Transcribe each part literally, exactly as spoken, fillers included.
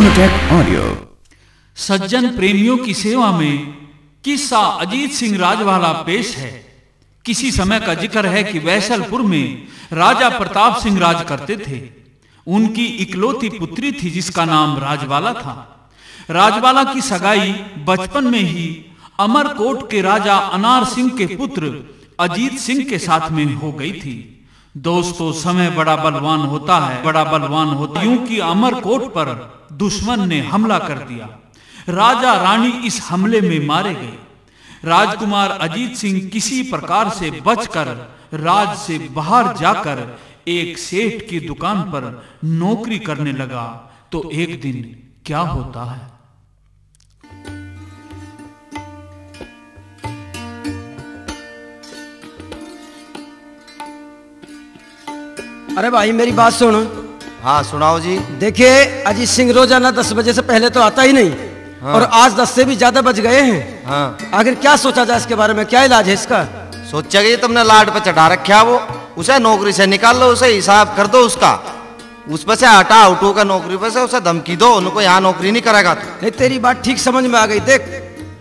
Track Audio। सज्जन प्रेमियों की सेवा में किस्सा अजीत सिंह राजवाला पेश है। किसी समय का जिक्र है कि वैसलपुर में राजा प्रताप सिंह राज करते थे। उनकी इकलौती पुत्री थी जिसका नाम राजवाला था। राजवाला की सगाई बचपन में ही अमरकोट के राजा अनार सिंह के पुत्र अजीत सिंह के साथ में हो गई थी। दोस्तों, समय बड़ा बलवान होता है, बड़ा बलवान होता है। यूं कि अमरकोट पर दुश्मन ने हमला कर दिया। राजा रानी इस हमले में मारे गए। राजकुमार अजीत सिंह किसी प्रकार से बचकर राज से बाहर जाकर एक सेठ की दुकान पर नौकरी करने लगा। तो एक दिन क्या होता है? अरे भाई, मेरी बात सुन। हाँ, सुनाओ जी। देखिए, अजीत सिंह रोजाना दस बजे से पहले तो आता ही नहीं। हाँ। और आज दस से भी ज्यादा बज गए हैं। हाँ। आखिर क्या सोचा जाए इसके बारे में, क्या इलाज है इसका? सोचा कि ये तुमने लाट पे चढ़ा रखा वो, उसे नौकरी से निकाल लो, उसे हिसाब कर दो उसका। उस पे से हटा, उठो का नौकरी पे से, उसे धमकी दो, उनको यहाँ नौकरी नहीं करेगा तू। नहीं, तेरी बात ठीक समझ में आ गई। देख,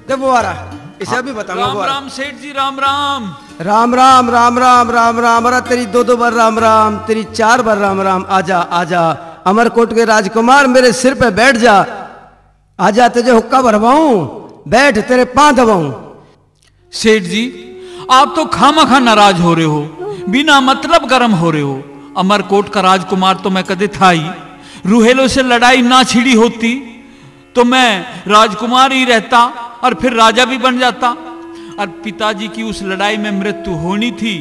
देख वो आ रहा, इसे अभी बताऊंगा। राम वो आ रहा। राम सेठ जी, राम राम। राम राम, राम राम, राम राम। अरे तेरी दो दो बार राम राम, तेरी चार बार राम राम। आजा, आजा, अमरकोट के राजकुमार, मेरे सिर पे बैठ जा। आजा, तुझे हुक्का भरवाऊं, बैठ, तेरे पांव दबाऊं। सेठ जी, आप तो खामखा नाराज हो रहे हो, बिना मतलब गर्म हो रहे हो। अमरकोट का राजकुमार तो मैं कदे था ही। रुहेलों से लड़ाई ना छिड़ी होती तो मैं राजकुमार ही रहता और फिर राजा भी बन जाता। और पिताजी की उस लड़ाई में मृत्यु होनी थी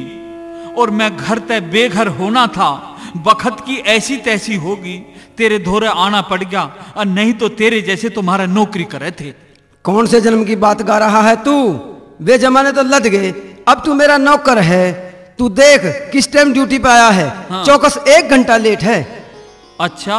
और मैं घर तै बेघर होना था। बखत की ऐसी तैसी होगी, तेरे धोरे आना पड़ गया और नहीं तो तेरे जैसे तुम्हारा नौकरी करे थे। कौन से जन्म की बात गा रहा है तू? वे जमाने तो लद गए, अब तू मेरा नौकर है। तू देख किस टाइम ड्यूटी पे आया है। हाँ। चौकस एक घंटा लेट है। अच्छा,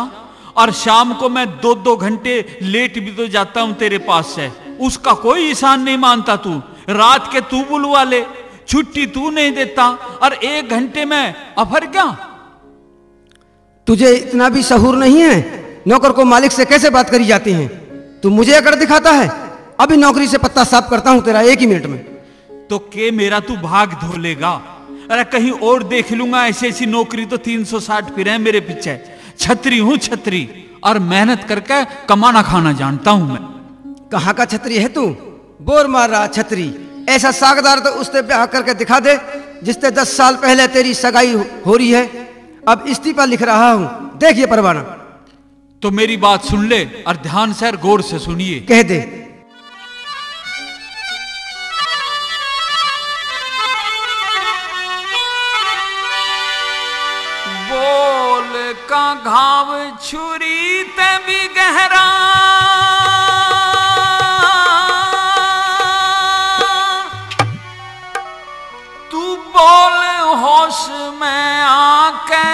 और शाम को मैं दो दो घंटे लेट भी तो जाता हूँ तेरे पास से, उसका कोई एहसान नहीं मानता तू। रात के तू बुलवा ले, छुट्टी तू नहीं देता, और एक घंटे में अफर क्या? तुझे इतना भी सहूर नहीं है, नौकर को मालिक से कैसे बात करी जाती है? तू मुझे अकड़ दिखाता है। अभी नौकरी से पत्ता साफ करता हूँ तेरा एक ही मिनट में। तो के मेरा तू भाग धो लेगा? अरे कहीं और देख लूंगा, ऐसी ऐसी नौकरी तो तीन सौ साठ फिर है मेरे पीछे। छतरी हूँ छतरी, और मेहनत करके कमाना खाना जानता हूँ मैं। कहाँ का छतरी है तू? बोर मार रहा छतरी। ऐसा सागदार तो उससे ब्याह करके दिखा दे जिससे दस साल पहले तेरी सगाई हो रही है। अब इस्तीफा लिख रहा हूँ, देख ये परवाना। तो मेरी बात सुन ले और ध्यान से और गौर से सुनिए। कह दे। बोल का घाव छुरी ते भी गहरा, तू बोल होश में आके।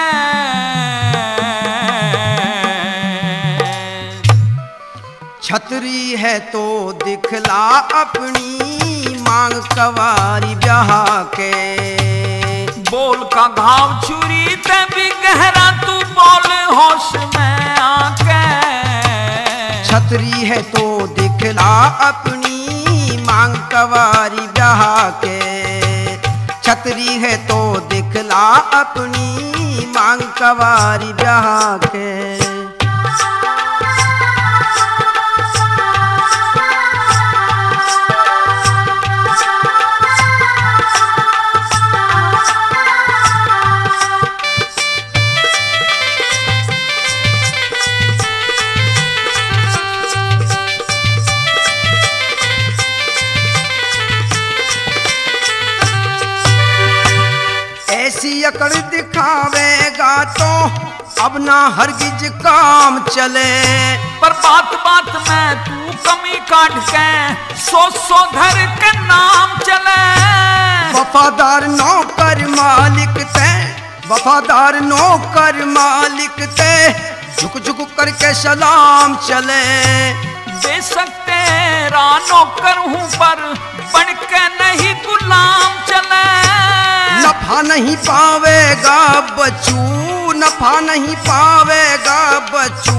छतरी है तो दिखला अपनी मांग कवारी ब्याह के। बोल का घाव छुरी ते भी गहरा, तू बोल होश में आके। छतरी है तो दिखला अपनी मांग कवारी ब्याह के। छतरी है तो दिखला अपनी मांग कवारी ब्याह के। ऐसी अकड़ दिखावेगा तो अब ना हरगिज काम चले। पर बात बात में तू कमी काट के सौ सौ घर के नाम चले। वफादार नौकर मालिक ते, वफादार नौकर मालिक ते झुक झुक करके सलाम चले। बेशक तेरा नौकर हूँ पर बन के नहीं गुलाम चले। नफा नहीं पावेगा बच्चू, नफा नहीं पावेगा बच्चू,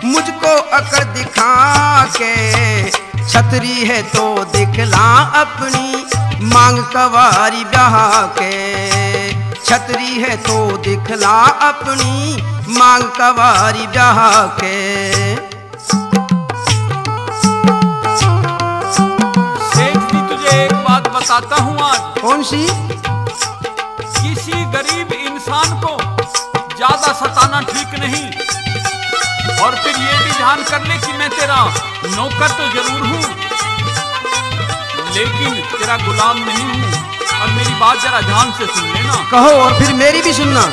मुझको अकड़ दिखा के, छतरी है तो दिखला अपनी मांग कवारी ब्याह के। छतरी है तो दिखला अपनी मांग कवारी ब्याह के। सेठ जी, तुझे एक बात बताता हूँ आज। कौन सी? किसी गरीब इंसान को ज्यादा सताना ठीक नहीं। और फिर ये भी ध्यान कर ले कि मैं तेरा नौकर तो जरूर हूँ, लेकिन तेरा गुलाम नहीं हूँ। और मेरी बात जरा ध्यान से सुन लेना। कहो, और फिर मेरी भी सुनना।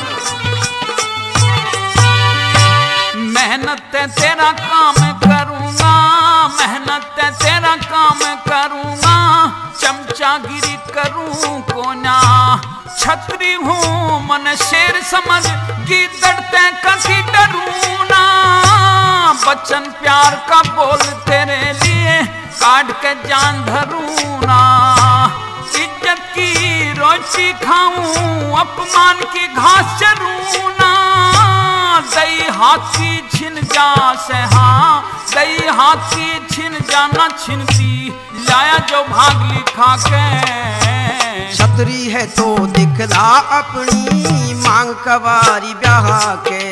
मेहनत ते तेरा काम करूँगा, मेहनत ते तेरा काम करूँगा, चमचागिरी करूँ कोना। छतरी हूँ मन शेर समझ, गीदड़ ते कसी डरूँ ना। बचन प्यार का बोल तेरे लिए, काट के जान धरूँ ना। इज्जत की रोटी खाऊं, अपमान की घास चरूं ना। दई हाथ की छिन जा से हाँ, दई हाथ की छिन जा ना छिनती, लाया जो भाग लिखा के। छतरी है तो दिखला अपनी मांग कवारी ब्याह के।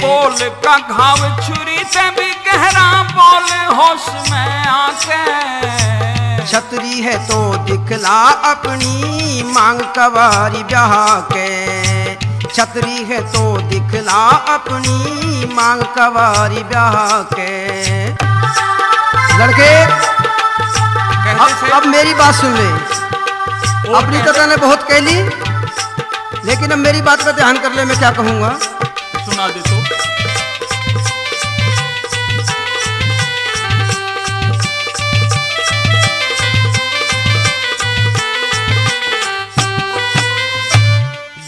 बोल का घाव छुरी ते भी गहरा, बोल होश में आके। छतरी है तो दिखला अपनी मांग कवारी ब्याह के। छतरी है तो दिखला अपनी मांग कवारी ब्याह के। लड़के, कहते अब, से अब मेरी बात सुन ले। और अपनी तो कहते तूने बहुत कह ली, लेकिन अब मेरी बात का ध्यान कर ले, मैं क्या कहूंगा। सुना दे तो।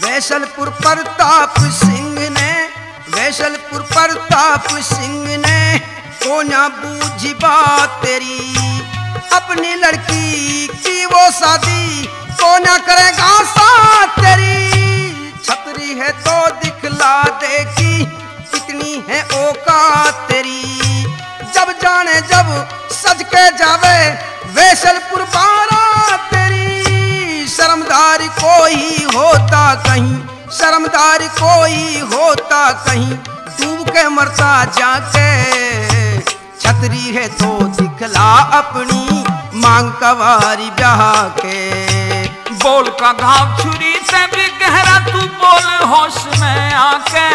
वैसलपुर प्रताप सिंह ने, वैसलपुर प्रताप सिंह ने कोन्या बूझी बात तेरी, अपनी लड़की की वो शादी कोन्या करेगा साथ तेरी। छतरी है तो दिखला दे कि कितनी है औकात तेरी। जब जाने जब सज के जावे वैसलपुर बारात तेरी। शर्मदार कोई होता कहीं, शर्मदार कोई होता कहीं, डूब के मरता जाके। छतरी है तो दिखला अपनी मांग कवारी ब्याह के। बोल का घाव छुरी ते भी गहरा, तू बोल होश में आके।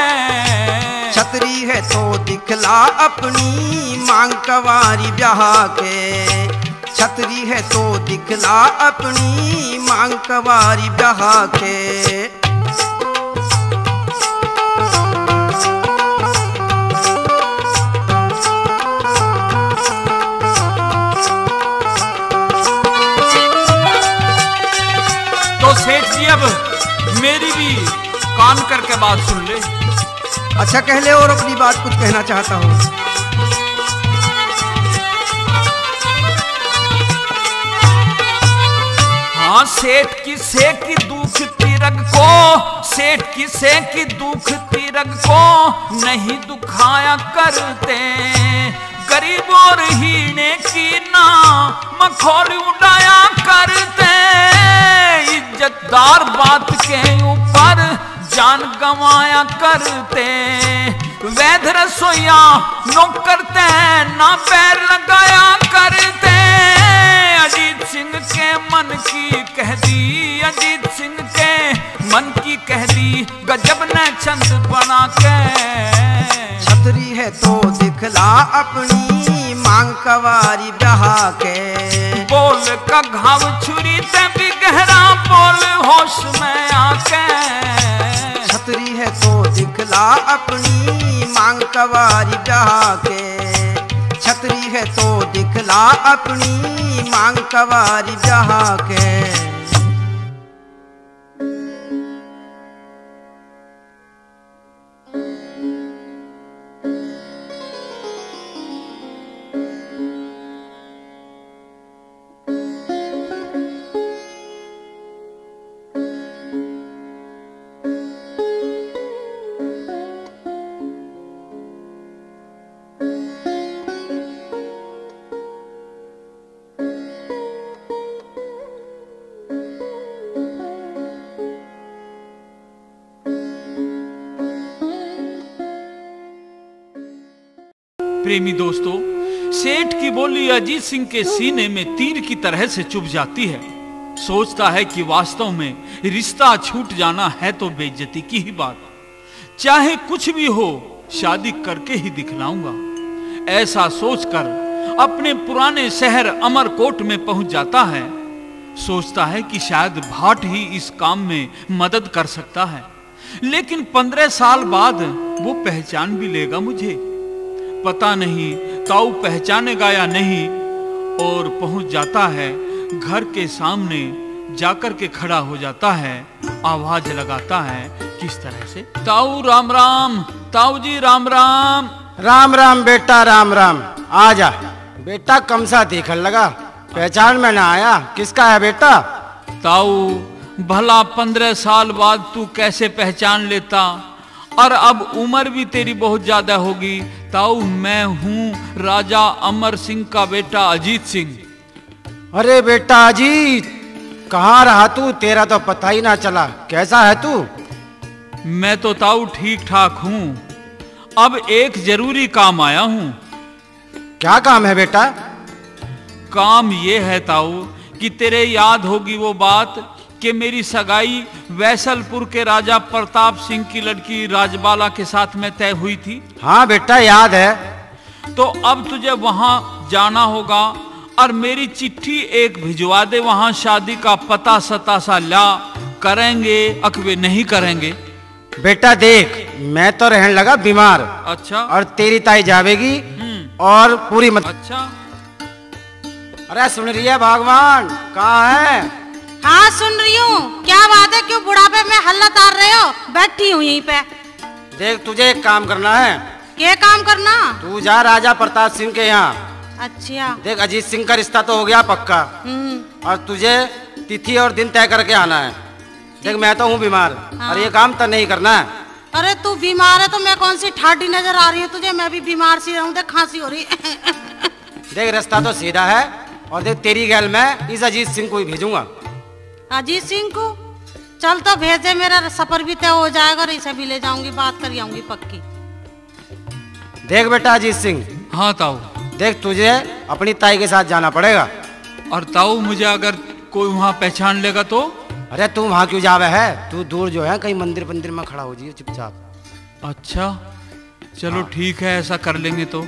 छतरी है तो दिखला अपनी मांग कवारी ब्याह के। छतरी है तो दिखला अपनी मांग कवारी ब्याह के। तो सेठ जी, अब मेरी भी कान करके बात सुन ले। अच्छा कह ले, और अपनी बात कुछ कहना चाहता हूँ। हाँ, सेठ किसे की दुख तिरग को, सेठ किसे की दुख तिरग को नहीं दुखाया करते। गरीब और हीने की ना मखौल उड़ाया करते। इज्जतदार बात के ऊपर जान गंवाया करते। वैध रसोईया नौकर ते ना पैर लगाया करते। अजीत सिंह के मन की कह दी, अजीत सिंह के मन की कह दी, गजब ने छंद बना के। छतरी है तो दिखला अपनी मांग कवारी ब्याह के। बोल का घाव छुरी ते भी गहरा, बोल होश में आके। छतरी है तो दिखला अपनी मांग कवारी ब्याह के। छतरी है तो दिखला अपनी मांग कवारी ब्याह के। प्रेमी दोस्तों, सेठ की बोली अजीत सिंह के सीने में तीर की तरह से चुभ जाती है। सोचता है कि वास्तव में रिश्ता छूट जाना है तो बेइज्जती की ही बात। चाहे कुछ भी हो, शादी करके ही दिखलाऊंगा। ऐसा सोचकर अपने पुराने शहर अमरकोट में पहुंच जाता है। सोचता है कि शायद भाट ही इस काम में मदद कर सकता है। लेकिन पन्द्रह साल बाद वो पहचान भी लेगा मुझे। पता नहीं ताऊ पहचानेगा या नहीं। और पहुंच जाता है घर के सामने, जाकर के खड़ा हो जाता है, आवाज लगाता है किस तरह से, "ताऊ राम राम, ताऊ जी राम राम।" "राम राम बेटा, राम राम। आ जा बेटा, कम सा देखण लगा, पहचान में ना आया, किसका है बेटा?" "ताऊ, भला पन्द्रह साल बाद तू कैसे पहचान लेता? और अब उम्र भी तेरी बहुत ज्यादा होगी। ताऊ, मैं हूँ राजा अमर सिंह का बेटा अजीत सिंह।" "अरे बेटा अजीत, कहाँ रहा तू? तेरा तो पता ही ना चला। कैसा है तू?" "मैं तो ताऊ ठीक ठाक हूँ। अब एक जरूरी काम आया हूँ।" "क्या काम है बेटा?" "काम ये है ताऊ कि तेरे याद होगी वो बात कि मेरी सगाई वैसलपुर के राजा प्रताप सिंह की लड़की राजबाला के साथ में तय हुई थी।" "हाँ बेटा, याद है।" "तो अब तुझे वहां जाना होगा और मेरी चिट्ठी एक भिजवा दे, वहां शादी का पता सता सा ला, करेंगे अक वे नहीं करेंगे।" "बेटा देख, मैं तो रहने लगा बीमार।" "अच्छा।" "और तेरी ताई जावेगी हम्म। और पूरी मत..." "अच्छा।" "अरे सुन रही है भगवान, कहाँ है?" "हाँ सुन रही हूँ, क्या बात है, क्यों बुढ़ापे में हल्ला तार रहे हो?" "बैठी हूँ यहीं पे।" "देख, तुझे एक काम करना है।" "क्या काम करना?" "तू जा राजा प्रताप सिंह के यहाँ।" "अच्छा।" "देख, अजीत सिंह का रिश्ता तो हो गया पक्का।" हम्म। "और तुझे तिथि और दिन तय करके आना है।" "देख, मैं तो हूँ बीमार।" "हाँ।" "और ये काम तो नहीं करना है।" "अरे तू बीमार है तो मैं कौन सी ठाडी नजर आ रही हूँ तुझे? मैं भी बीमार सी रहूँ, देख खांसी हो रही।" "देख, रास्ता तो सीधा है और देख, तेरी गैल मैं इस अजीत सिंह को ही भेजूंगा।" "अजीत सिंह को? चल तो भेज दे, मेरा सफर भी तय हो जाएगा और इसे भी ले जाऊंगी, बात कर आऊंगी पक्की।" "देख बेटा अजीत सिंह।" "हाँ ताऊ।" "देख, तुझे अपनी ताई के साथ जाना पड़ेगा।" "और ताऊ, मुझे अगर कोई वहाँ पहचान लेगा तो?" "अरे तू वहाँ क्यों जावे है, तू दूर जो है कहीं मंदिर पंदिर में खड़ा हो जाइए चुपचाप।" "अच्छा, चलो हाँ। ठीक है, ऐसा कर लेंगे तो।"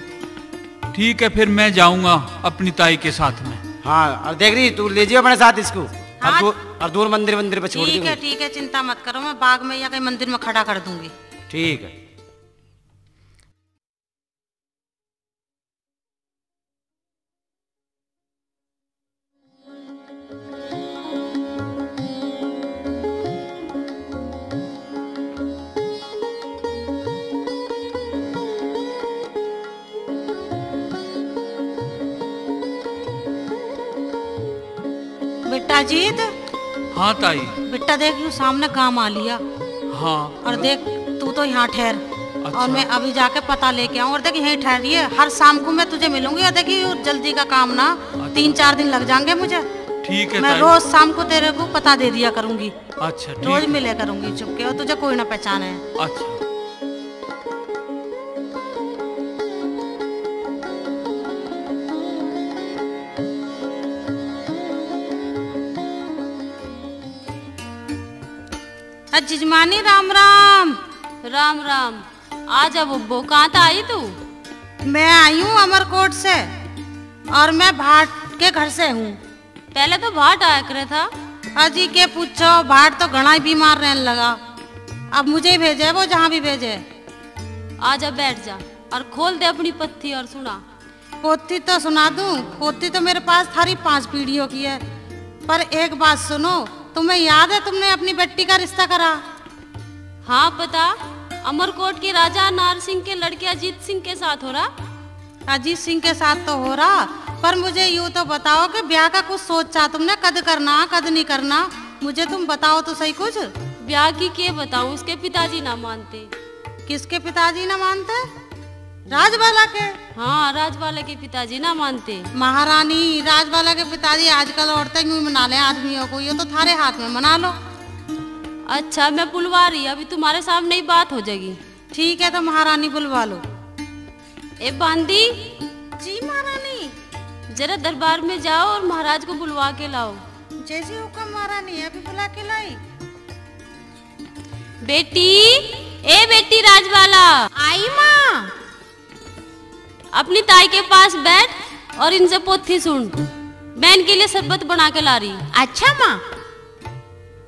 "ठीक है, फिर मैं जाऊंगा अपनी ताई के साथ में।" "हाँ, और देख रही, तू ले जियो अपने साथ इसको।" "हाँ। और दूर, और दूर मंदिर वंदिर पे छोड़ ठीक है, दूंगी।" "ठीक है, चिंता मत करो, मैं बाग में या कहीं मंदिर में खड़ा कर दूंगी।" "ठीक है।" बेटा जीत। हाँ ताई। बेटा देख, यूं सामने गांव आ लिया। हाँ। और देख, तू तो यहाँ ठहर। अच्छा। और मैं अभी जाके पता लेके आऊँ। और देख, यहीं ठहरिए, हर शाम को मैं तुझे मिलूंगी। और देखिए, यूं जल्दी का काम ना, अच्छा। तीन चार दिन लग जाएंगे मुझे। ठीक है मैं ताई। रोज शाम को तेरे को पता दे दिया करूंगी। अच्छा, ठीक रोज है। मिले करूंगी चुपके, और तुझे कोई ना पहचाने। अच्छा। अ, जजमानी, राम राम। राम राम। आ जा बुब्बो, कहाँ तै आई तू? मैं आई हूँ अमरकोट से, और मैं भाट के घर से हूँ। पहले तो भाट आया करे था। अजी के पूछो, भाट तो घणा ही बीमार रहने लगा। अब मुझे ही भेजे वो, जहाँ भी भेजे। आ जा, बैठ जा और खोल दे अपनी पत्थी और सुना। पोथी तो सुना दूं, पोथी तो मेरे पास थारी पांच पीढ़ियों की है, पर एक बात सुनो, तुम्हें याद है तुमने अपनी बेटी का रिश्ता करा? हाँ पता, अमरकोट के राजा नार सिंह के लड़के अजीत सिंह के साथ हो रहा। अजीत सिंह के साथ तो हो रहा, पर मुझे यूं तो बताओ कि ब्याह का कुछ सोचा तुमने, कद करना, कद नहीं करना, मुझे तुम बताओ तो सही कुछ। ब्याह की के बताऊं, उसके पिताजी ना मानते। किसके पिताजी ना मानते? राजबाला के? हाँ, राजबाला के पिताजी ना मानते। महारानी, राजबाला के पिताजी आजकल औरतें यूं ही मना लें आदमियों को, ये तो थारे हाथ में मना लो। अच्छा, मैं बुलवा रही, अभी तुम्हारे सामने ही बात हो जाएगी। ठीक है, तो महारानी बुलवा लो। ए बांदी। जी महारानी। जरा दरबार में जाओ और महाराज को बुलवा के लाओ। जैसे हुक्म महारानी, अभी बुला के लाई। बेटी, ए बेटी राजबाला। आई माँ। अपनी ताई के पास बैठ और इनसे पोथी सुन। मैं इनके लिए शरबत बना के ला रही। अच्छा माँ।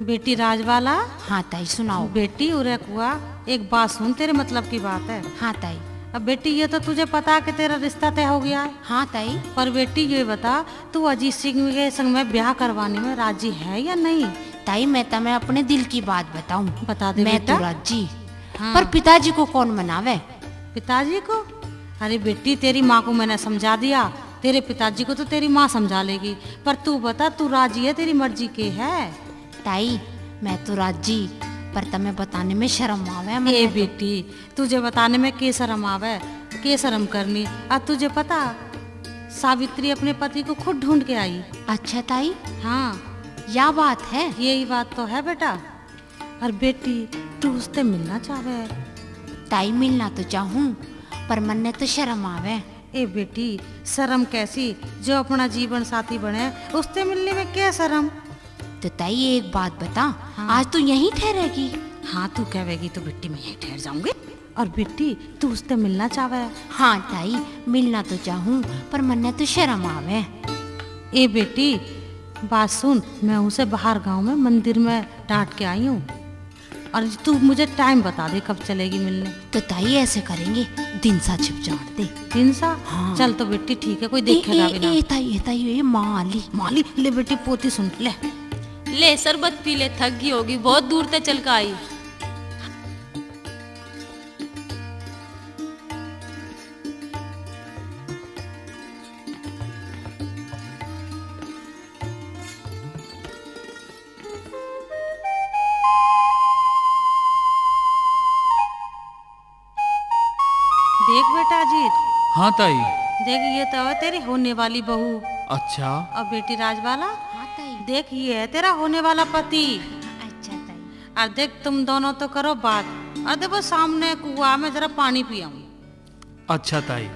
बेटी राजबाला। हाँ ताई, सुनाओ। बेटी उरे कुआ, एक बात सुन, तेरे मतलब की बात है। हाँ ताई। अब बेटी, ये तो तुझे पता है कि तेरा रिश्ता तय हो गया है। हाँ ताई। पर बेटी, ये बता, तू अजीत सिंह के संग में ब्याह करवाने में राजी है या नहीं? ताई, मैं तमे अपने दिल की बात बताऊं। बता दे मैं बेटा। तो राजी। हाँ। पर पिताजी को कौन मनावे? पिताजी को? अरे बेटी, तेरी माँ को मैंने समझा दिया। तेरे पिताजी को तो तेरी माँ समझा लेगी, पर तू बता, तू राजी है, तेरी मर्जी के है? ताई, मैं तो राजी, पर तमे बताने में शर्म आवे ए मन्ने तो। बेटी, तुझे बताने में के शर्म आवे, के शर्म करनी। और तुझे पता, सावित्री अपने पति को खुद ढूंढ के आई। अच्छा ताई? हाँ। या बात है? यही बात तो है बेटा। और बेटी, तू उससे मिलना चाहवे? ताई, मिलना तो चाहूँ, पर मन्ने तो शर्म आवे। ए बेटी, शर्म कैसी, जो अपना जीवन साथी बने, उससे मिलने में क्या शर्म? तो ताई, एक बात बता, हाँ। आज तू यहीं ठहरेगी? हाँ, तू कहेगी तो बेटी, मैं यहीं ठहर जाऊंगी। और बेटी, तू उससे मिलना चाहवे? हाँ ताई, मिलना तो चाहूँ, पर मन्ने तो शर्म आवे। ए बेटी, बात सुन, मैं उसे बाहर गांव में मंदिर में डांट के आई हूँ, और तू मुझे टाइम बता दे, कब चलेगी मिलने। तो ताई, ऐसे करेंगे, दिन सा छिप जान दे। दिन सा? हाँ। चल तो बेटी, ठीक है, कोई ए, देखेगा ए, भी ना। ए ताई, ए ताई, ए माँ आली। माँ आली, ले बेटी, पोथी सुन ले। ले, शरबत पी ले, थक गई होगी, बहुत दूर तक चल के आई। देख बेटा अजीत। हाँ ताई। देख, ये तो है तेरी होने वाली बहू। अच्छा। और बेटी राजबाला। हाँ ताई। देख, ये है तेरा होने वाला पति। अच्छा ताई। और देख, तुम दोनों तो करो बात, और देखो, सामने कुआ में जरा पानी पी आऊं। अच्छा ताई।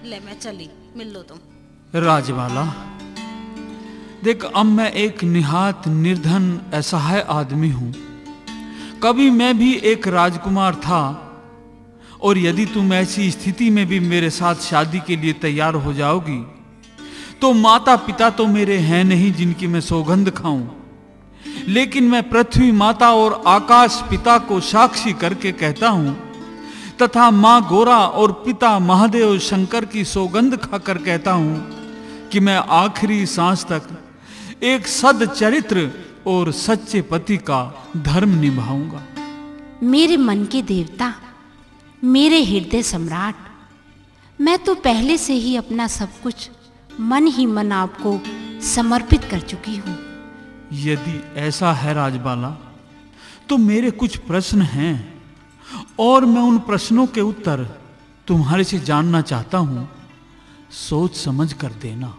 ले, मैं चली, मिल लो तुम। राजबाला, देख, अब मैं एक निहात निर्धन असहाय आदमी हूँ। कभी मैं भी एक राजकुमार था, और यदि तुम ऐसी स्थिति में भी मेरे साथ शादी के लिए तैयार हो जाओगी, तो माता पिता तो मेरे हैं नहीं जिनकी मैं सौगंध खाऊं, लेकिन मैं पृथ्वी माता और आकाश पिता को साक्षी करके कहता हूँ, तथा माँ गोरा और पिता महादेव शंकर की सौगंध खाकर कहता हूँ कि मैं आखिरी सांस तक एक सद चरित्र और सच्चे पति का धर्म निभाऊंगा। मेरे मन के देवता, मेरे हृदय सम्राट, मैं तो पहले से ही अपना सब कुछ मन ही मन आपको समर्पित कर चुकी हूँ। यदि ऐसा है राजबाला, तो मेरे कुछ प्रश्न हैं और मैं उन प्रश्नों के उत्तर तुम्हारे से जानना चाहता हूँ। सोच समझ कर देना।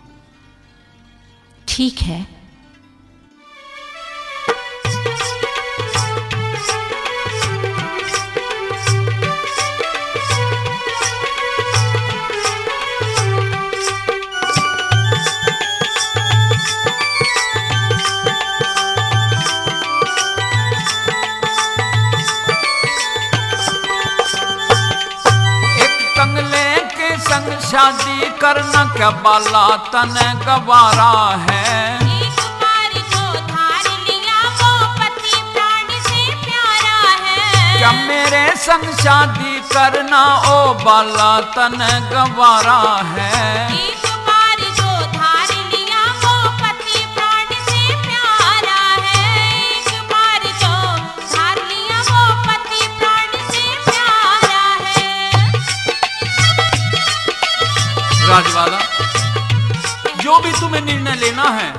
ठीक है। एक कंगले के संग शादी करना क्या बाला तने गवारा है? एक बार जो धार लिया वो पति प्राण से प्यारा है। क्या मेरे संग शादी करना ओ बाला तने गवारा है? एक बार जो धार लिया वो पति प्राण से प्यारा है। एक बार जो धार लिया वो पति प्राण से प्यारा है। राजबाला, जो भी तुम्हें निर्णय लेना है,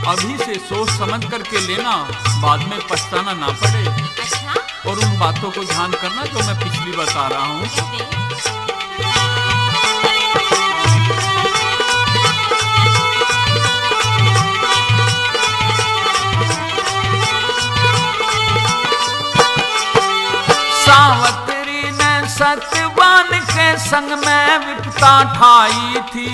अभी से सोच समझ करके लेना, बाद में पछताना ना पड़े। अच्छा। और उन बातों को ध्यान करना जो मैं पिछली बता रहा हूँ। जी। सावतरी ने सतवान के संग में विपता ठाई थी।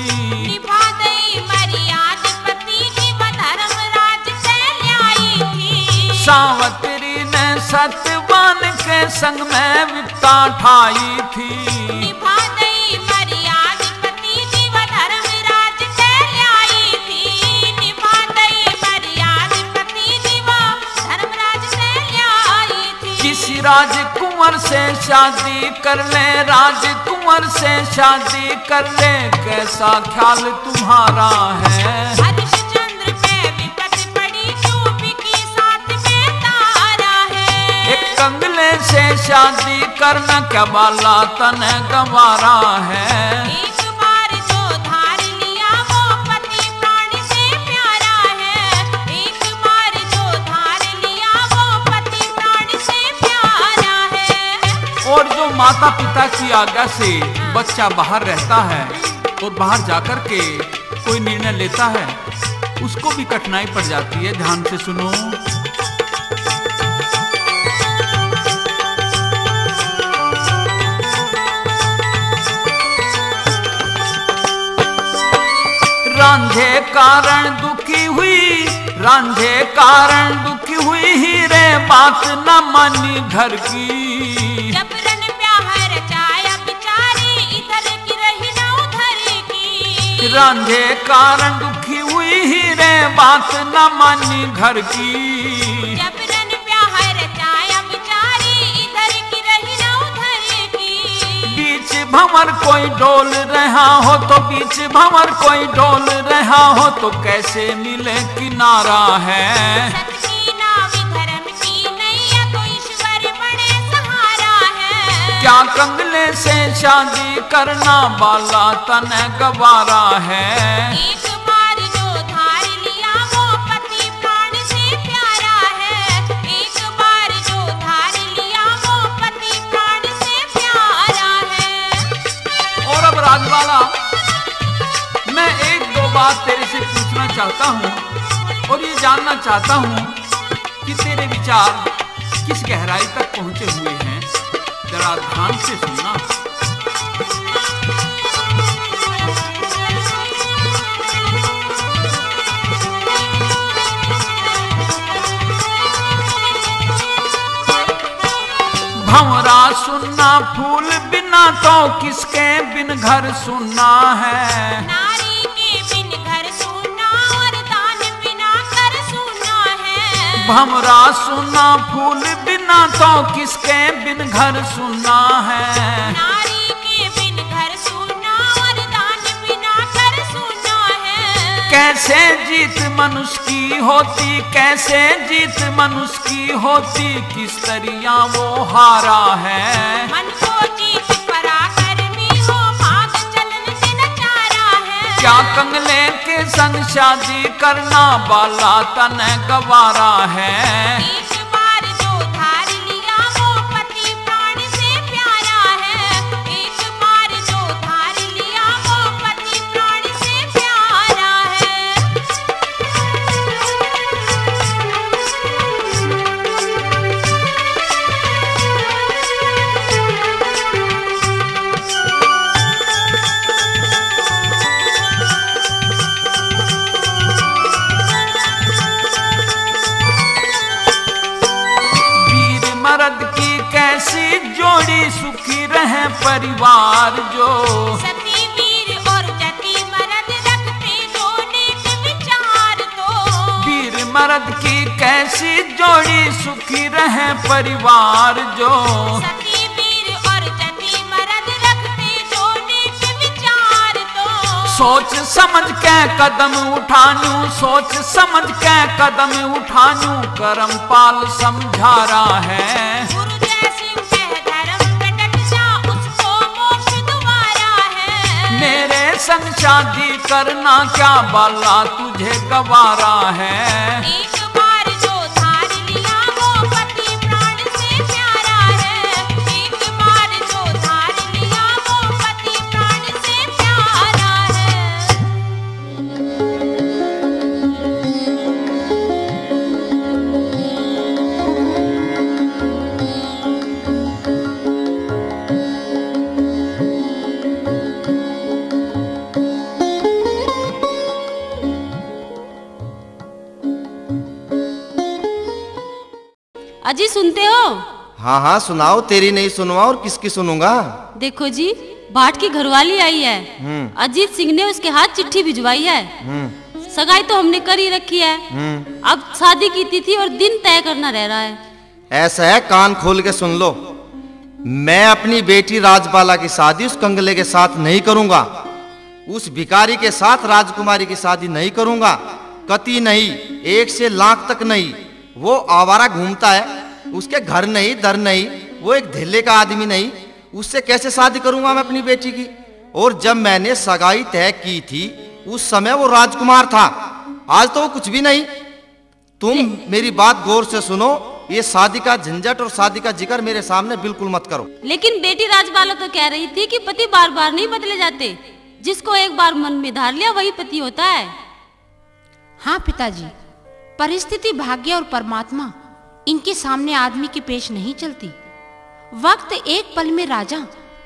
निभा दई मर्याद पति जीवा धर्मराज से ल्याई थी। सावतरी ने सतवान के संग में विपता ठाई थी। निभा दई मर्याद पति जीवा धर्मराज से ल्याई थी। निभा दई मर्याद पति जीवा धर्मराज से ल्याई थी। किसी राजकुंवर से शादी कर ले, राजकुंवर से शादी कर ले, कैसा ख्याल तुम्हारा है? हरिश्चंद्र पे विपत पड़ी, क्यों बिकी साथ में तारा है। एक कंगले से शादी करना, क्या बाला तने गवारा है? एक बार जो धार लिया वो पति प्राण से प्यारा है। एक बार जो धार लिया वो पति प्राण से प्यारा है। और जो माता पिता की आज्ञा से बच्चा बाहर रहता है और बाहर जाकर के कोई निर्णय लेता है, उसको भी कठिनाई पड़ जाती है। ध्यान से सुनो। रांझे कारण दुखी हुई, रांझे कारण दुखी हुई हीरे, बात न मानी घर की। जबरन ब्याह रचाया बिचारी, इधर की रही न उधर की। रांझे कारण दुखी हुई हीरे, बात न मानी घर की। जबरन ब्याह रचाया बिचारी, इधर की रही न उधर की। बीच भंवर कोई डोल रहा हो तो, बीच भंवर कोई डोल रहा हो तो, कैसे मिले किनारा है? सत की नाव धर्म की नैया तो ईश्वर बने सहारा है। क्या कंगले से शादी करना, बाला तने गवारा है? एक बार जो धार लिया वो पति प्राण से प्यारा है। एक बार जो धार लिया वो पति प्राण से प्यारा है। और अब राजबाला, मैं एक दो बात तेरे से पूछना चाहता हूँ और ये जानना चाहता हूँ कि तेरे विचार किस गहराई तक पहुँचे हुए हैं। जरा ध्यान से सुनना। भंवरा सुन्ना फूल बिना तो किसके बिन घर सुन्ना है। नारी के बिन घर सुन्ना और दान बिना कर सुन्ना है। भंवरा सुन्ना फूल बिना तो किसके बिन घर सुन्ना है। नारी के बिन घर सुन्ना और दान बिना कर सुन्ना है। कैसे जीत मनुष्य की होती, कैसे जीत मनुष्य की होती, किस तरिया वो हारा है। मन को जीत पराक्रमी हो, भाग चलन से नचारा है। क्या कंगले के संग शादी करना, बाला तने गवारा है। एक बार जो धार लिया वो पति प्राण से प्यारा है। एक बार जो धार लिया वो पति प्राण से प्यारा है। वीर मर्द की कैसी जोड़ी, सुखी रहे परिवार जो। सती वीर और जति मर्द रखते जो नेक विचार तो। वीर मर्द की कैसी जोड़ी, सुखी रहे परिवार जो। सती वीर और जति मर्द रखते जो नेक विचार तो। सोच समझ के कदम उठानू, सोच समझ के कदम उठानू, करमपाल समझा रहा है। गुरु जय सिंह कह धर्म पे डट जा, उसको मोक्ष द्वारा है। मेरे संग शादी करना क्या बाला तुझे गवारा है। एक बार जो धार लिया वो पति प्राण से प्यारा है। एक बार जो धार लिया वो पति प्राण से प्यारा है। हाँ, हाँ, सुनाओ, तेरी नहीं सुनूंगा और किसकी सुनूंगा? देखो जी, भाट की घरवाली आई है। हम्म। अजीत सिंह ने उसके हाथ चिट्ठी भिजवाई है। हम्म। सगाई तो हमने कर ही रखी है। हम्म। अब शादी की तिथि और दिन तय करना रह रहा है। ऐसा है, कान खोल के सुन लो, मैं अपनी बेटी राजबाला की शादी उस कंगले के साथ नहीं करूंगा, उस भिखारी के साथ राजकुमारी की शादी नहीं करूंगा, कती नहीं, एक से लाख तक नहीं। वो आवारा घूमता है, उसके घर नहीं, दर नहीं, वो एक धेले का आदमी नहीं, उससे कैसे शादी करूंगा मैं अपनी बेटी की? और जब मैंने सगाई तय की थी, उस समय वो राजकुमार था, आज तो वो कुछ भी नहीं। तुम मेरी बात गौर से सुनो, ये शादी का झंझट और शादी का जिक्र मेरे सामने बिल्कुल मत करो। लेकिन बेटी राजबाला तो कह रही थी कि पति बार बार नहीं बदले जाते, जिसको एक बार मन में धार लिया वही पति होता है। हाँ पिताजी, परिस्थिति, भाग्य और परमात्मा, इनके सामने आदमी की पेश नहीं चलती। वक्त एक पल में राजा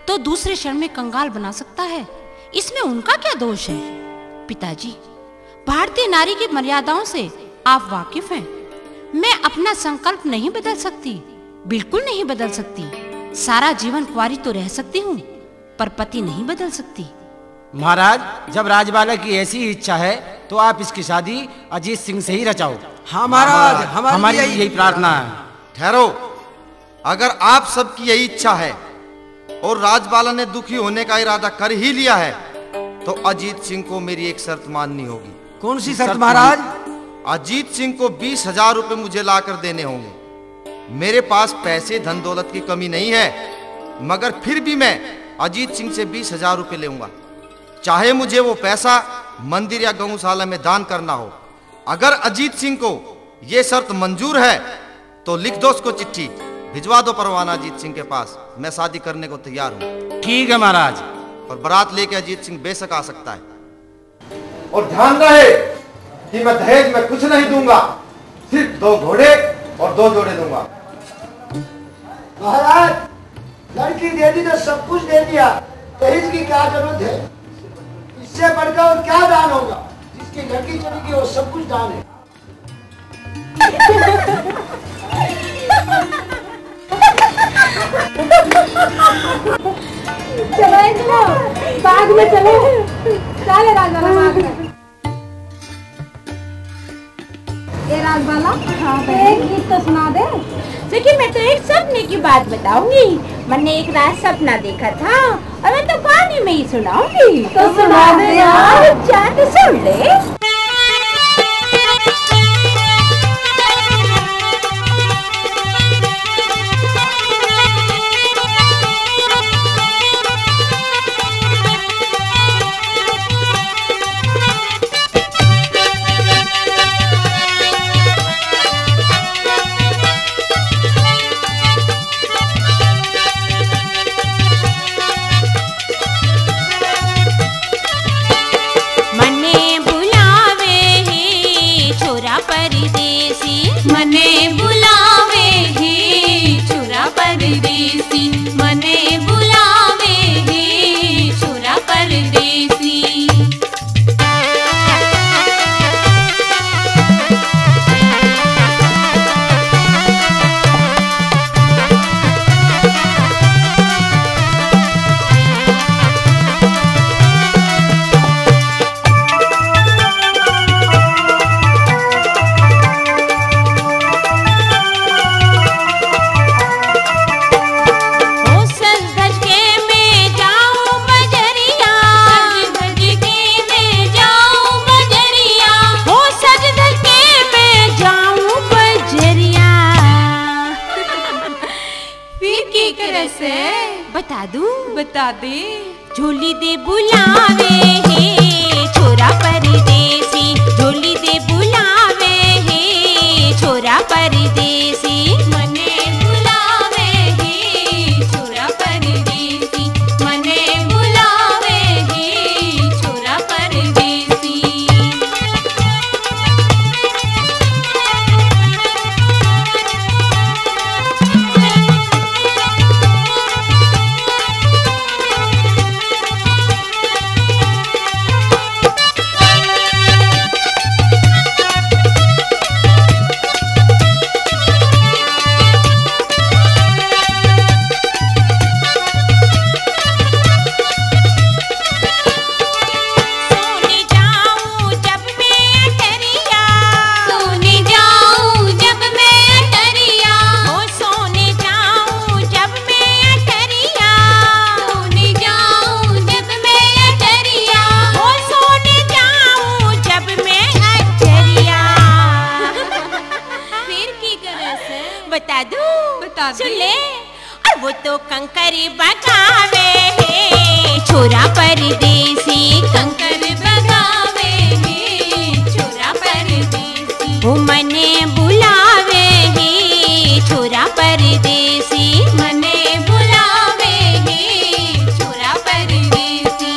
तो दूसरे क्षण में कंगाल बना सकता है, इसमें उनका क्या दोष है? पिताजी, भारतीय नारी की मर्यादाओं से आप वाकिफ हैं। मैं अपना संकल्प नहीं बदल सकती, बिल्कुल नहीं बदल सकती। सारा जीवन कुंवारी तो रह सकती हूँ, पर पति नहीं बदल सकती। महाराज, जब राजबाला की ऐसी इच्छा है, तो आप इसकी शादी अजीत सिंह से ही रचाओ। हाँ महाराज, हमारी यही प्रार्थना है। ठहरो, अगर आप सबकी यही इच्छा है और राजबाला ने दुखी होने का इरादा कर ही लिया है, तो अजीत सिंह को मेरी एक शर्त माननी होगी। कौन सी शर्त महाराज? अजीत सिंह को बीस हजार रुपए मुझे लाकर देने होंगे। मेरे पास पैसे, धन दौलत की कमी नहीं है, मगर फिर भी मैं अजीत सिंह से बीस हजार रुपए लूंगा, चाहे मुझे वो पैसा मंदिर या गौशाला में दान करना हो। अगर अजीत सिंह को ये शर्त मंजूर है, तो लिख दो उसको चिट्ठी, भिजवा दो परवाना अजीत सिंह के पास। मैं शादी करने को तैयार हूँ। ठीक है महाराज। और बारात लेके अजीत सिंह बेशक आ सकता है। और ध्यान रहे कि मैं दहेज में कुछ नहीं दूंगा, सिर्फ दो घोड़े और दो जोड़े दूंगा। महाराज, लड़की दे दी तो सब कुछ दे दिया, दहेज की क्या जरूरत है? इससे बढ़कर और क्या दान होगा? जिसकी लड़की चली गई, वो सब कुछ दान है। चलो, ए, चलो, बाग में चलो। चलो, राजवाला, बाग में। ए, राजवाला, हाँ, एक गीत तो सुना दे। देखिए, मैं तो एक सपने की बात बताऊंगी। मैंने एक रात सपना देखा था, और मैं तो गाने में ही सुनाऊंगी। तो सुना दे यार। जा तो सुन ले। मने बुलावे हे छोरा परदेसी, मने बुलावे हे छोरा परदेसी, मने बुलावे हे छोरा परदेसी। ओ सज धज के मैं जाऊं बजरिया, सज धज के मैं जाऊं बजरिया, ओ सज धज के मैं जाऊं बजरिया। फिर की करे से? बता दूं? बता दे। झोली दे बुलावे हे छोरा परदेसी, झोली दे बुलावे हे छोरा परदेसी। मने बुलावे हे छोरा परदेसी, मने बुलावे हे छोरा परदेसी। कंकर बगावे हे छोरा परदेसी, कंकर बगावे हे छोरा परदेसी। वो मने बुलावे हे छोरा परदेसी, मने बुलावे हे छोरा परदेसी।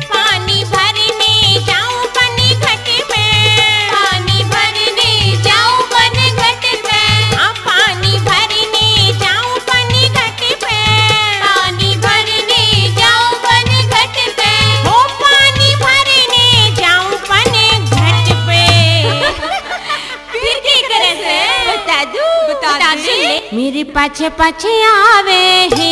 पानी भरने जाऊं पनघट में, पानी भरने जाऊं पनघट में, हाँ, पानी भरने जाऊं पनघट में, पानी भरने जाऊं पनघट में, हो पानी भरने जाऊं पनघट पे। फिर की करे से? बता दूं? बता बता दे। सुन ले। मेरे पाछे पाछे आवे हे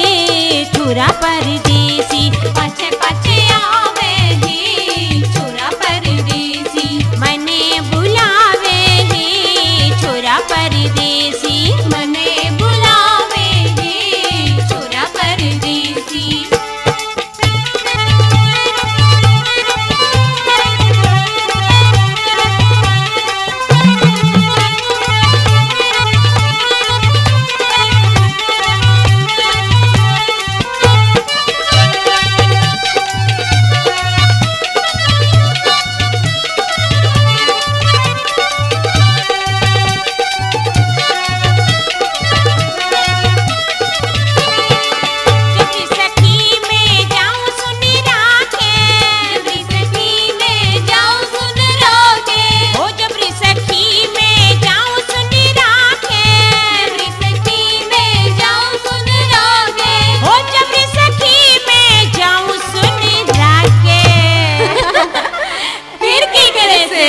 छोरा परदेसी, पाछे पाछे आवे हे छोरा परदेसी, मने बुलावे हे छोरा परदेसी, मने बुलावे हे छोरा परदेसी। फिर की करे से?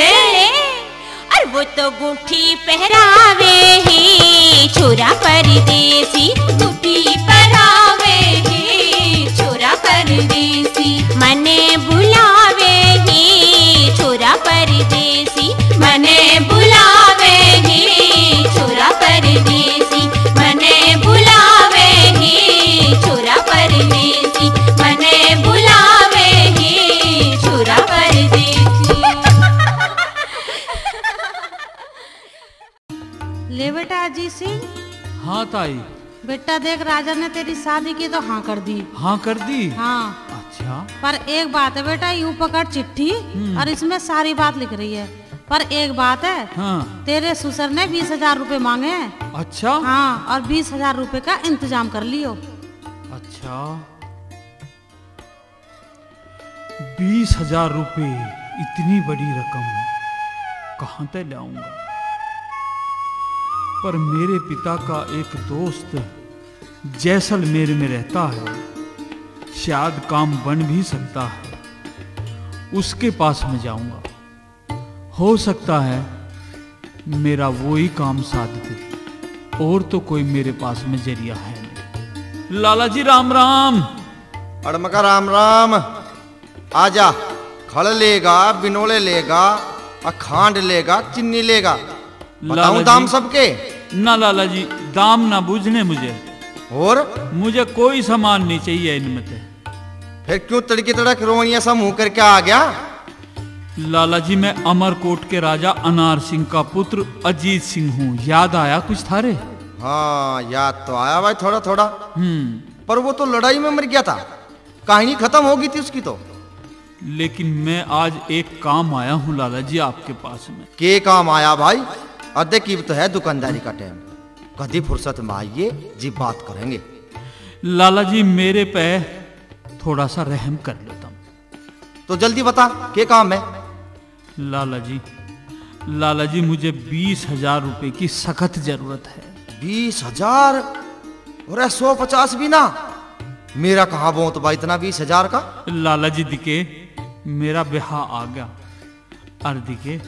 अरे वो तो गुंठी पहरावे ही छोरा परदेसी, गुंठी पहरावे ही छोरा परदेसी, मने बुलावे ही छोरा परदेसी, मने बुलावे ही छोरा परदेसी, मने बुलावे ही छोरा परदेसी, मने बुलावे ही छोरा परदेसी। ले बेटा अजीत सिंह। हाँ ताई। बेटा देख, राजा ने तेरी शादी की तो हाँ कर दी। हाँ कर दी? हाँ। अच्छा। पर एक बात है बेटा, यूं पकड़ चिट्ठी हम्म। और इसमें सारी बात लिख रही है। पर एक बात है, हाँ। तेरे ससुर ने बीस हजार रुपए मांगे हैं। अच्छा। हाँ, और बीस हजार रुपए का इंतजाम कर लियो। अच्छा। बीस हजार रुपए, इतनी बड़ी रकम कहाँ तै लाऊंगा? पर मेरे पिता का एक दोस्त जैसलमेर में रहता है, शायद काम बन भी सकता है, उसके पास मैं जाऊंगा। हो सकता है मेरा वो ही काम साध दे, और तो कोई मेरे पास में जरिया है नहीं। लाला जी राम राम। अड़मका राम राम। आजा, खल लेगा, बिनोले लेगा, अखांड लेगा, चीनी लेगा। बताऊं लाला दाम जी। सबके? ना लाला जी, दाम ना बूझने मुझे। और? मुझे कोई सामान नहीं चाहिए इनमें से। फिर क्यों तड़की तड़क रोवनिया सा मुंह करके आ गया? लाला जी, मैं अमरकोट के राजा अनार सिंह का पुत्र अजीत सिंह हूँ। याद आया कुछ थारे? हाँ, याद तो आया भाई, थोड़ा थोड़ा। हम्म। पर वो तो लड़ाई में मर गया था, कहानी खत्म हो गई थी उसकी तो। लेकिन मैं आज एक काम आया हूँ लाला जी आपके पास में। के काम आया भाई? अद्दे की तो है दुकानदारी का टाइम, कदी फुर्सत में आइए जी, बात करेंगे। लाला जी, मेरे पे थोड़ा सा रहम कर लो तुम। तो जल्दी बता, के काम है? लाला जी, लाला जी, मुझे बीस हजार रुपए की सख्त जरूरत है। बीस हजार? अरे, सौ पचास भी ना। मेरा कहाँ बहुत बा इतना बीस हजार का। लाला जी, दिखे, मेरा ब्याह आ गया। अर दिखे,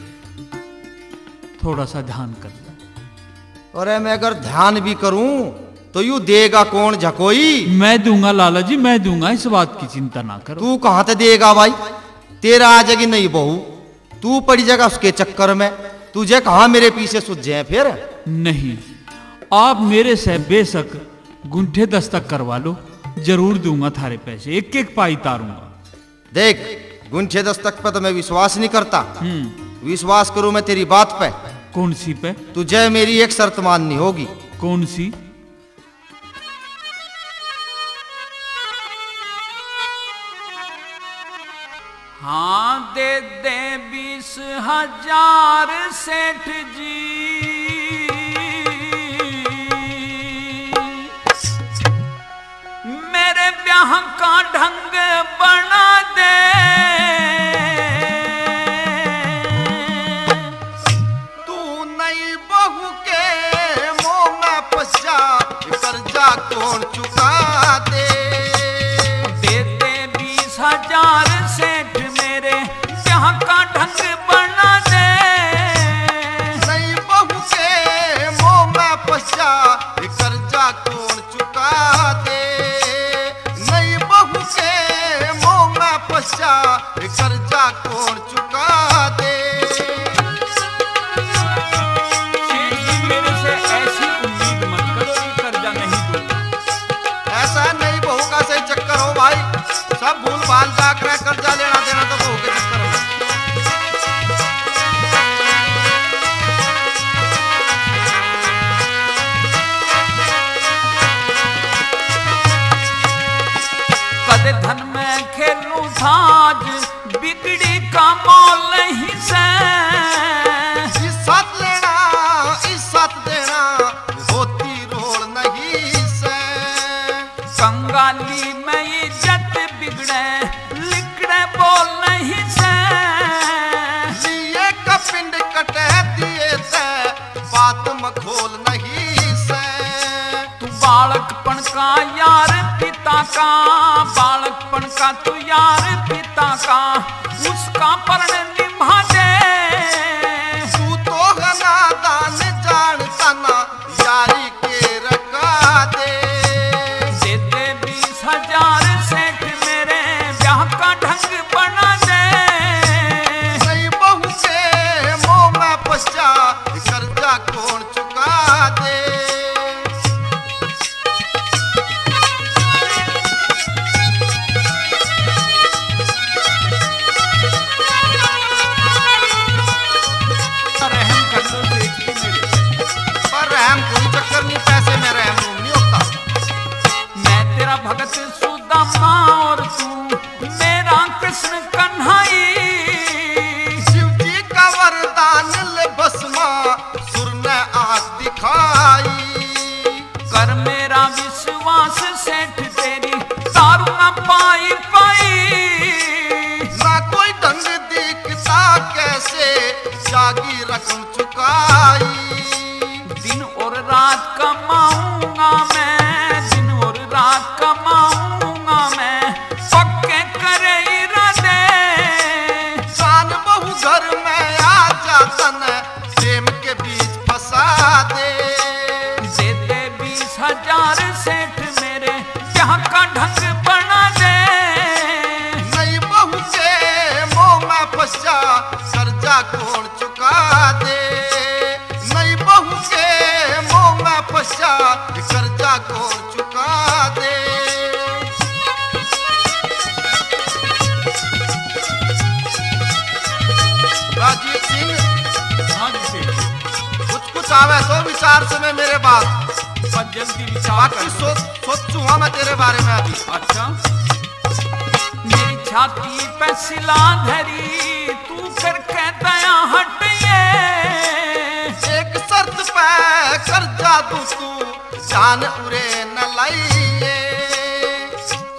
थोड़ा सा ध्यान कर ले। अरे, मैं अगर ध्यान भी करूं तो यू देगा कौन झकोई? मैं दूंगा लाला जी, मैं दूंगा, इस बात की चिंता ना करो। तू कहाँ ते देगा भाई? तेरा आ जाएगी नई बहू। तू पड़ी जाएगा उसके चक्कर में। तुझे कहाँ मेरे पीछे सुझे हैं फिर? नहीं, आप मेरे से बेशक गुंठे दस्तक करवा लो, जरूर दूंगा थारे पैसे, एक एक पाई तारूंगा। देख, गुंठे दस्तक पे तो मैं विश्वास नहीं करता। हम्म। विश्वास करूं मैं तेरी बात पे। कौन सी पे? तुझे मेरी एक शर्त माननी होगी। कौन सी? हाँ, दे दे बीस हजार सेठ जी, मेरे ब्याह का ढंग बना दे। तू नई बहू के मुंह में फंसा, कर्जा कौन चुका दे? दे दे बीस हजार सेठ, मेरे ब्याह का ढंग बना दे। नई बहू के मुंह में फंसा, कर्जा कौन चुका दे? नई बहू के मुंह में फंसा, कर्जा कौन चुका दे? सेठ जी, मेरे से ऐसी उम्मीद मत करो कि कर्जा नहीं दूंगा। ऐसा नहीं, बहू का सही चक्कर हो भाई, सब भूल भाल जाकर कर्जा लेना देना तो बहू के चक्कर में। कद धन में खेलूं साज, बिगड़ी का मोल नहीं सै। इज्जत लेना, इज्जत देना, होती रोल नहीं सै। कंगाली में इज्जत बिगड़े, लिकड़े बोल नहीं सै। लिए का पिंड कटे दिए तै, बात में खोल नहीं सै। तू बालकपन का यार पिता का, बालकपन का तू यार पिता का, उसका प्रण निभा दे। तू तो है नादान, जानता ना यारी के रखा दे। दे दे बीस हजार सेठ, मेरे ब्याह का ढंग बना दे। नई बहू के मुंह में फंसा, कर्जा कौन चुका दे? रहम कर दो सेठ जी मेरे। पर रहम कोई चक्कर नहीं, पैसे में रहम रूम नहीं होता। मैं तेरा भगत सुदामा और तू मेरा कृष्ण कन्हई। शिव जी का वरदान ले भस्मा सुर ने आँख दिखाई। कर मेरा विश्वास सेठ, तेरी दारू ना पाई पाई। ना कोई ढंग दिखता, कैसे जागी रकम चुकाई। दिन और रात कमाऊंगा मैं, दिन और रात कमाऊंगा मैं, पक्के करे इरादे। जान बहू घर में आ जा, तने प्रेम के बीच फंसा दे। दे दे बीस हजार सेठ, मेरे ब्याह का ढंग बना दे। नई बहू के मुंह में फंसा, कर्जा कौन चुका दे? नई बहू के मुंह में फंसा, कर्जा कौन चुका दे? राजीव सिंह। हाँ जी सेठ। कुछ कुछ आवे तो विचार से मैं मेरे बात। पर जल्दी विचार बाकी कर। सोच, सोचूंगा मैं तेरे बारे में अभी। अच्छा। मेरी छाती पे सिला धरी, तू करके दया हटिए। एक शर्त पे कर्जा दूं, तू जान उरे न लाइए।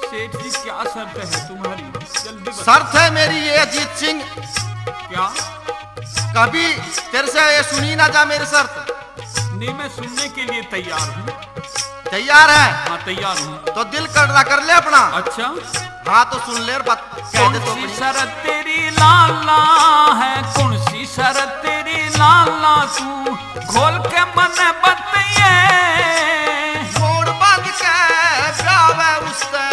सेठ जी, क्या शर्त है तुम्हारी? जल्दी बताओ। शर्त है मेरी ये, अजीत सिंह। क्या? कभी तेरे से ये सुनी ना जा मेरी शर्त। नहीं, मैं सुनने के लिए तैयार हूँ। तैयार है? हाँ, तैयार हूँ। तो दिल कड़ा कर ले अपना। अच्छा। हाँ, तो सुन ले और बात कह दे तो अपनी। कौन सी शर्त तेरी लाला है, कौन सी शर्त तेरी लाला, तू खोल के मने बताइए। मोड़ बांध के ब्यावे उससे,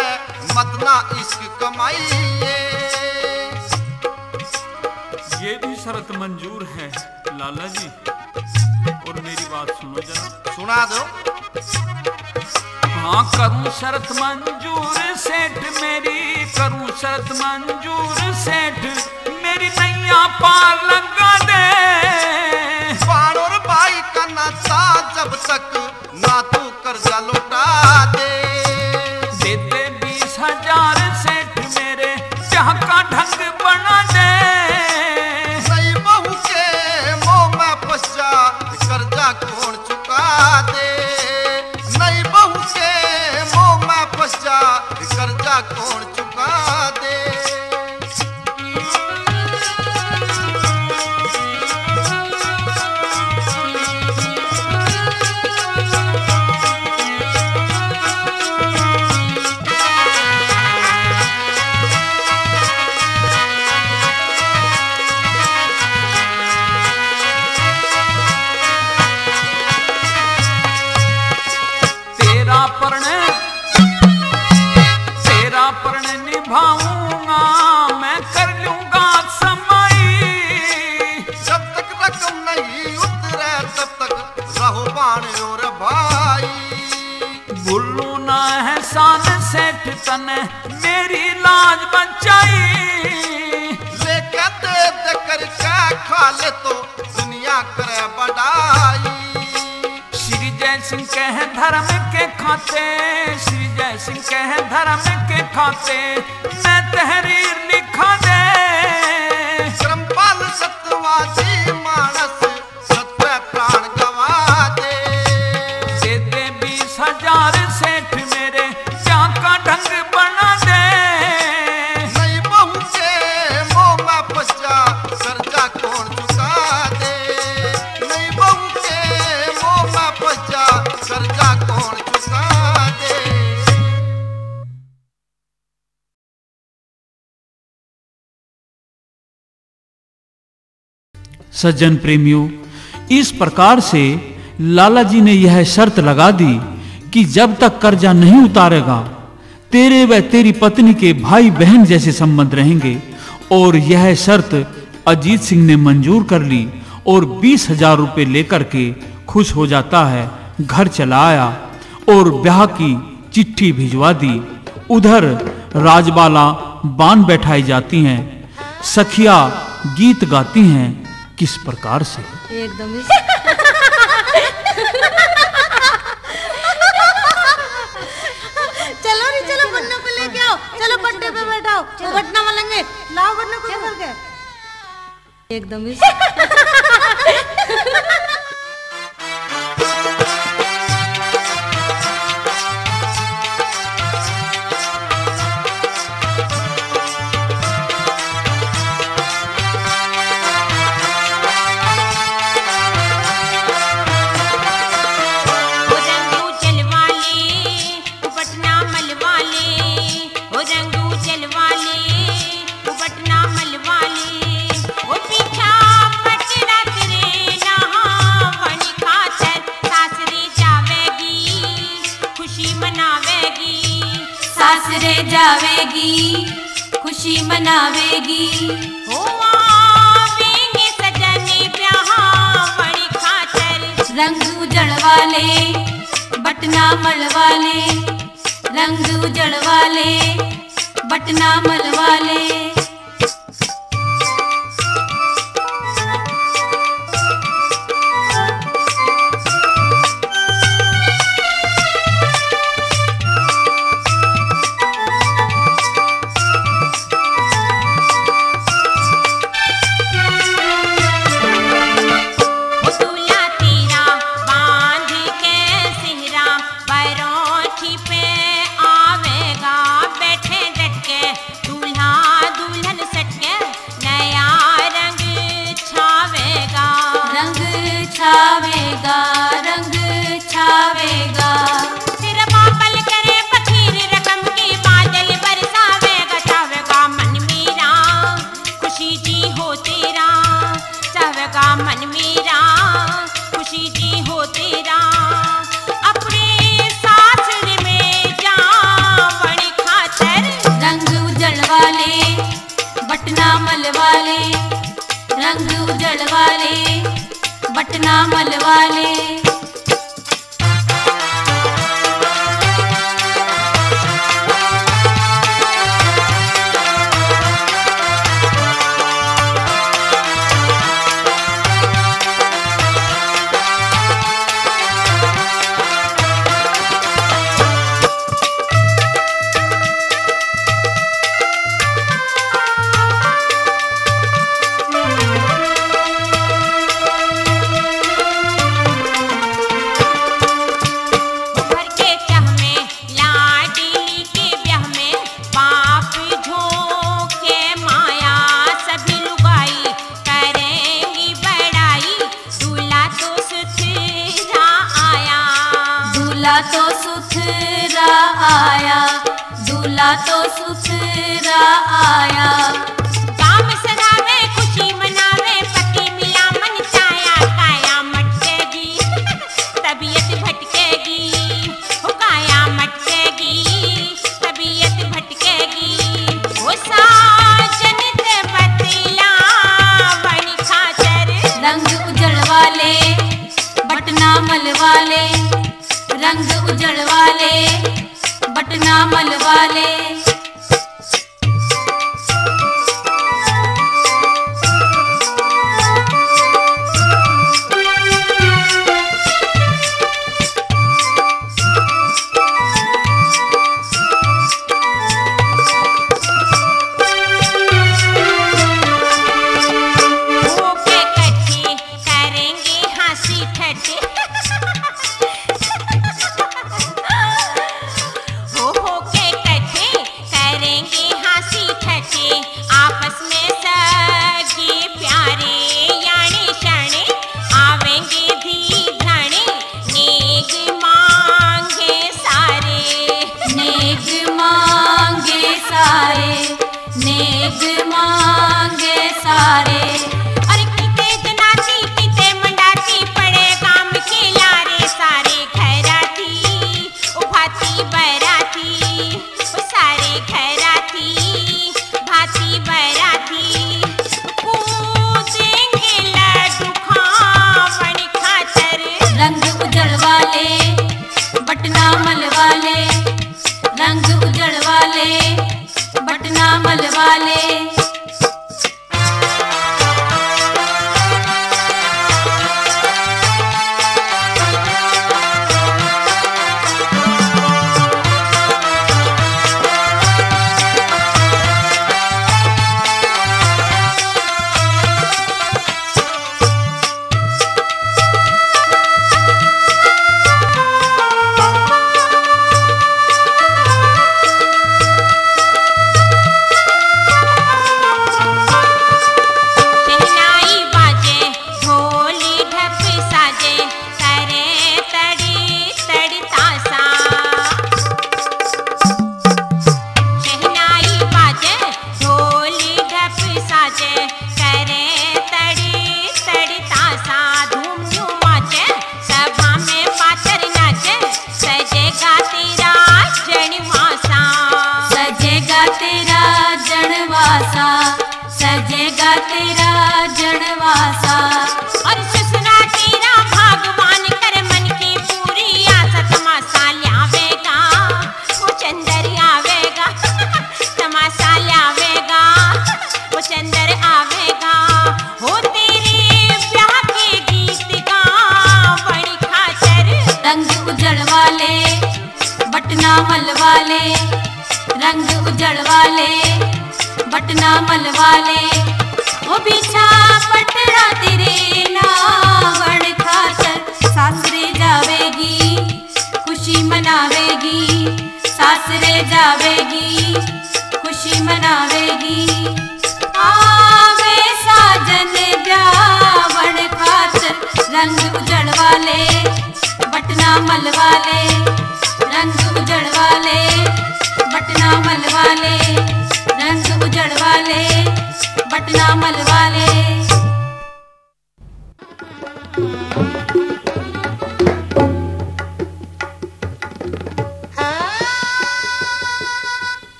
मत ना इश्क कमाइए। ये भी मंजूर है लाला जी, और मेरी बात सुनो जरा। सुना दो। हाँ, करूं शर्त मंजूर सेठ मेरी, करूं शर्त मंजूर सेठ, मेरी नैया पार लंघा दे। बाण और भाई का नाता जब तक ना तू कर्जा लौटा दे। दे दे बीस हजार सेठ मेरे, ब्याह का ढंग बना दे। नई बहू के मोह में फंस जा, कर्जा कौन चुका दे? नई बहू के मोह में फंस जा, कर्जा कौन चुका दे? तेरा प्रण, तेरा प्रण निभाऊंगा, मैं कर लूंगा समाई। जब तक रकम नहीं उतरे, तब तक रहो बाण और भाई। भूलू ना एहसान सेठ तने, मेरी लाज बचाई। लेके दे दे करके खा ले तो दुनिया करे बड़ाई। श्री जय सिंह कहे धर्म के खाते, श्री जय सिंह कहे धर्म के खाते, मैं तहरीर लिखा दे। धर्मपाल सत्यवादी मानस, सत पे प्राण गवा दे। दे दे बीस हजार सेठ मेरे, ब्याह का ढंग बना दे। नई बहू के मोह में फंस जा, कर्जा कौन चुका दे? नई बहू के मोह में फंस जा, कर्जा कौन चुका दे? सज्जन प्रेमियों, इस प्रकार से लाला जी ने यह शर्त लगा दी कि जब तक कर्जा नहीं उतारेगा, तेरे व तेरी पत्नी के भाई बहन जैसे संबंध रहेंगे। और यह शर्त अजीत सिंह ने मंजूर कर ली और बीस हजार रुपये लेकर के खुश हो जाता है, घर चला आया और ब्याह की चिट्ठी भिजवा दी। उधर राजबाला बान बैठाई जाती हैं, सखिया गीत गाती हैं। किस प्रकार से? एकदम ही। चलो रे, चलो, बन्नू को लेके आओ, चलो, पट्टे पे बैठाओ, वो बटना मलेंगे, लाओ बन्नू को पकड़ के। एकदम ही। ओ रंगू जलवा ले, ओ बटना मलवा ले, ओ रंगू जलवा ले, ओ बटना मलवा ले। ओ पीछा पटरा तेरे नहावण खातर सासरे जावेगी, खुशी मनावेगी। सासरे जावेगी, खुशी मनावेगी। हो आवेंगे सजन ब्याहवण खातर। रंग उजड़ वाले, बटना मल वाले, रंग उजड़ वाले, बटना मल वाले। परोठी पे आवेगा, बैठे डट के दूल्हा दुल्हन सट के, नया रंग छावेगा। रंग छावेगा, रंग छावेगा। तेरा बाबल करे फकीर रकम के, बादल बरसावेगा, चावेगा मन मेरा। खुशी जी हो तेरा, चाहवेगा मन मेरा, खुशी जी हो तेरा। अपने सासरे में जावण खातर। रंग उजड़ वाले, बटना मल वाले, रंग उजड़ पटना मलवाले।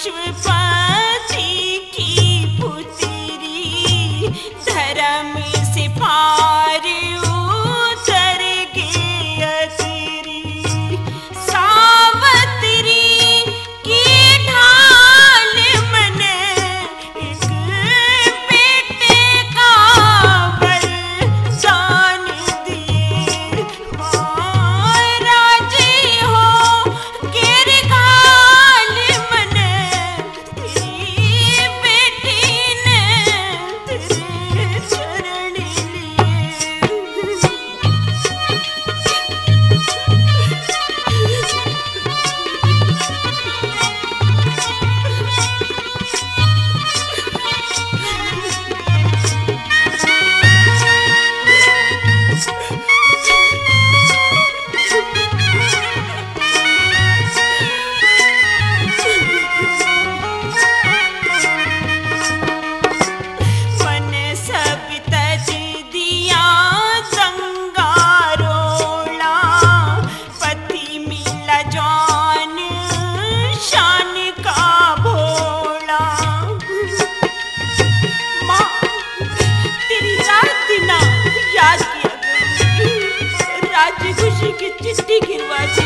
पति की पुत्री धर्म से पार उतर गई अतरी। सावतरी की ढाल मने एक बेटे का वरदान दिए। माँ राजी हो केर घाल मने तेरी बेटी ने तेरे चरण लिए। मन सब तज दिया जंगारोला, पति मिला जान शान का भोला। माँ, तेरी रात दिन याद किया करूंगी। राजी खुशी की चिट्ठी गिरवा दी।